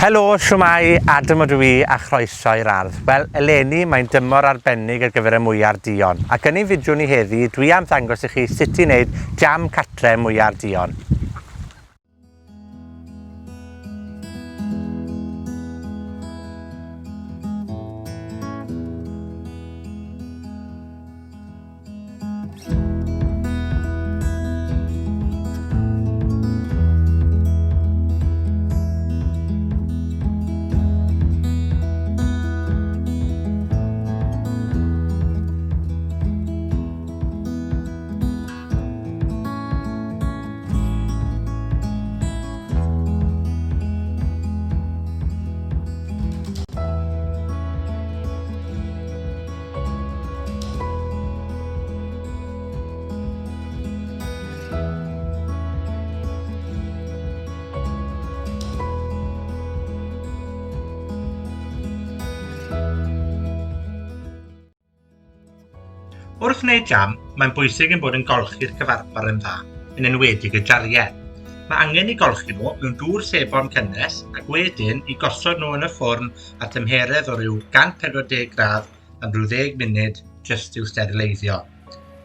Helo, shwmae, Adam ydw i, a chroeso i'r ardd. Wel, eleni mae'n dymor arbennig ar gyfer y mwyar duon, ac yn ein fideo ni heddi, dwi am ddangos i chi sut i wneud jam catre mwyar duon. Wrth wneud jam, mae'n bwysig ein bod yn golchi'r cyfarpar yn dda, yn enwedig y jariau. Mae angen i golchi nhw mewn dŵr sebon cynnes ac wedyn i gosod nhw yn y ffwrn ar tymheredd o ryw 140 gradd am ryw ddeg munud jyst i'w sterileiddio.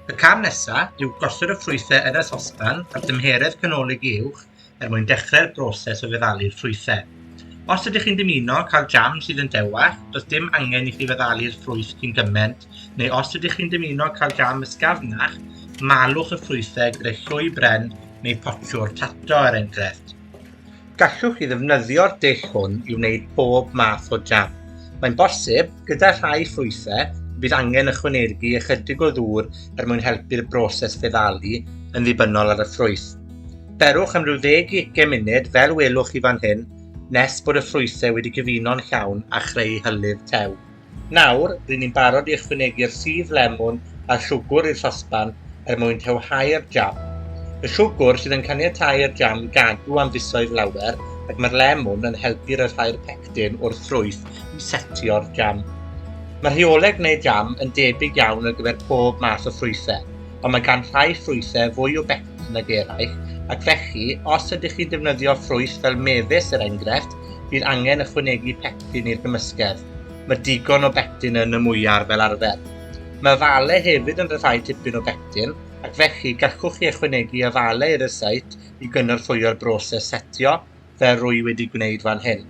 Y cam nesa yw gosod y ffrwythau yn y sosban ar dymheredd canolig i uwch er mwyn dechrau'r broses o feddalu'r ffrwythau. Os ydych chi'n dymuno cael jam sydd yn dewach, does dim angen i chi feddalu'r ffrwyth cyn gyment, neu os ydych chi'n dymuno cael jam ysgafnach, malwch y ffrwythau gyda llwy bren neu potsiwr tato er enghraifft. Gallwch chi ddefnyddio'r dull hwn i wneud pob math o jam. Mae'n bosib, gyda rhai ffrwythau, y bydd angen ychwanegu ychydig o ddŵr er mwyn helpu'r broses feddalu, yn ddibynnol ar y ffrwyth. Berwch am ryw ddeg i ugain munud, fel welwch chi fan hyn, nes bod y ffrwythau wedi cyfuno'n llawn a chreu hylif tew. Nawr, ry'n ni'n barod i ychwanegu'r sudd lemwn a'r siwgwr i'r sosban er mwyn tewhau'r jam. Y siwgwr sydd yn caniatáu i'r jam gadw am fisoedd lawer, ac mae'r lemwn yn helpu rhyddhau'r pectin o'r ffrwyth i setio'r jam. Mae rheolau gwneud jam yn debyg iawn ar gyfer pob math o ffrwythau, ond mae gan rhai ffrwythau fwy o bectin nag eraill, ac felly, os ydych chi'n defnyddio ffrwyth fel mefus, er enghraifft, bydd angen ychwanegu pectin i'r gymysgedd. Mae digon o bectin yn y mwyar fel arfer. Mae afale hefyd yn rhyddhau tipyn o bectin, ac felly gallwch chi ychwanegu afale i'r ryseit i gynorthwyo'r broses setio, fel rwy wedi gwneud fan hyn.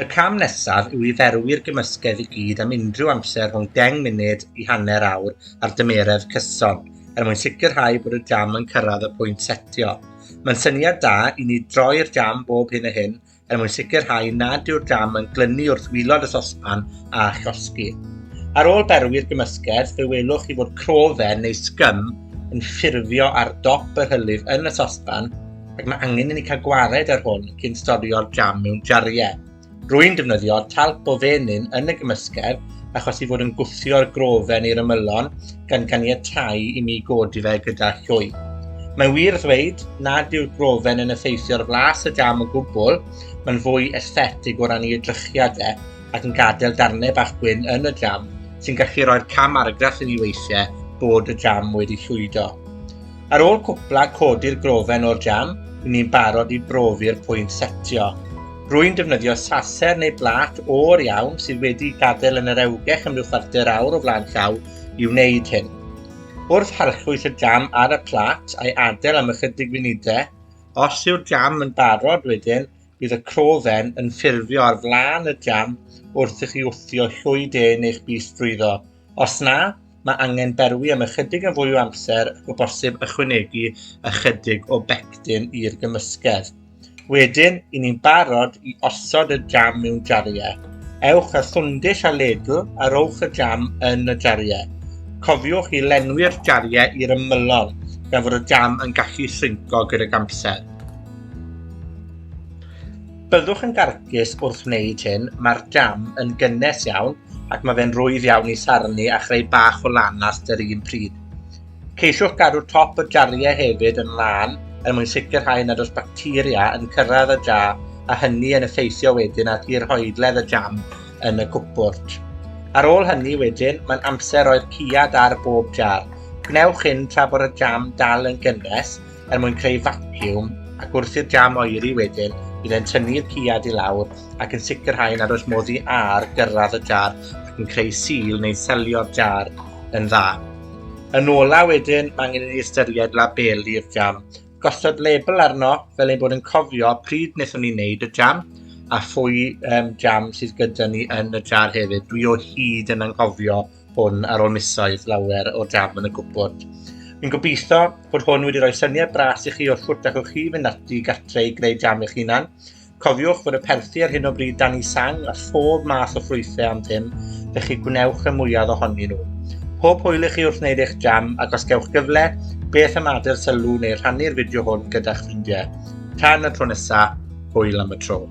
Y cam nesaf yw i ferwi'r gymysgedd i gyd am unrhyw amser rhwng 10 munud i hanner awr ar dymeredd cyson, er mwyn sicrhau bod y jam yn cyrraedd y pwynt setio. Mae'n syniad da i ni droi'r jam bob hyn a hyn er mwyn sicrhau nad yw'r jam yn glynu wrth wylod y sosban a llosgi. Ar ôl berwi'r gymysgedd, fe welwch chi fod crofen neu sgym yn ffurfio ar dop yr hylif yn y sosban, ac mae angen i ni cael gwared ar hwn cyn storio'r jam mewn jariau. Rwy'n defnyddio talp o fenyn yn y gymysgedd achos ei fod yn gwthio'r grofen i'r ymylon, gan ganiatáu i mi godi fe gyda llwy. Mae'n wir ddweud nad yw'r grofen yn effeithio ar flas y jam o gwbl, mae'n fwy esthetig o ran ei edrychiad e, ac yn gadael darnau bach gwyn yn y jam, sy'n gallu rhoi'r cam argraff i ni weithiau bod y jam wedi llwydo. Ar ôl cwpla codi'r grofen o'r jam, ry'n ni'n barod i brofi'r pwynt setio. Rwy'n defnyddio saser neu blât oer iawn sydd wedi gadael yn yr ewgell am ryw chwarter awr o flaen llaw i wneud hyn. Wrth harllwys y jam ar y plât a'i adael am ychydig funudau, os yw'r jam yn barod wedyn, bydd y crofen yn ffurfio ar flaen y jam wrth i chi wthio llwy de neu'ch bys drwyddo. Os na, mae angen berwi am ychydig yn fwy o amser ac o bosib ychwanegu ychydig o bectin i'r gymysgedd. Wedyn, i ni'n barod i osod y jam mewn jariau. Ewch â thwndish a ledl a rowch y jam yn y jariau. Cofiwch i lenwi'r jariau i'r ymylon, gan fod y jam yn gallu shrinco gydag amser. Byddwch yn garcus wrth wneud hyn, mae'r jam yn gynnes iawn ac mae fe'n rwydd iawn i sarnu a chreu bach o lanast yr un pryd. Ceisiwch gadw top y jariau hefyd yn lân er mwyn sicrhau nad oes bacteria yn cyrraedd y jar a hynny yn effeithio wedyn ar hirhoedledd y jam yn y cwpwrdd. Ar ôl hynny wedyn, mae'n amser roi'r ciad ar bob jar. Gwnewch hyn tra bod y jam dal yn gynnes, er mwyn creu vacuum, ac wrth i'r jam oeri wedyn, Bydd e'n tynnu'r ciad i lawr ac yn sicrhau nad oes modd i a'r gyrradd y jar ac yn creu sil neu selio'r jar yn dda. Yn ola wedyn, ma' angen i ni ystyried labelu'r jam. Gosod label arno fel ein bod yn cofio pryd wnaethon ni wneud y jam a phwy yym jam sydd gyda ni yn y jar hefyd. Dwi o hyd yn anghofio hwn ar ôl misoedd lawer o jam yn y cwpwrdd. Fi'n gobeithio bod hwn wedi rhoi syniad bras i chi o shwt allwch chi fynd ati gartre i greu jam eich hunan. Cofiwch fod y perthi ar hyn o bryd dan 'u sang a phob math o ffrwythe am ddim, felly gwnewch y mwyaf ohonyn nhw. Pob hwyl i chi wrth wneud eich jam, ac os gewch gyfle, beth am adael sylw neu rhannu'r fideo hwn gyda'ch ffrindiau. Tan y tro nesa, hwyl am y tro.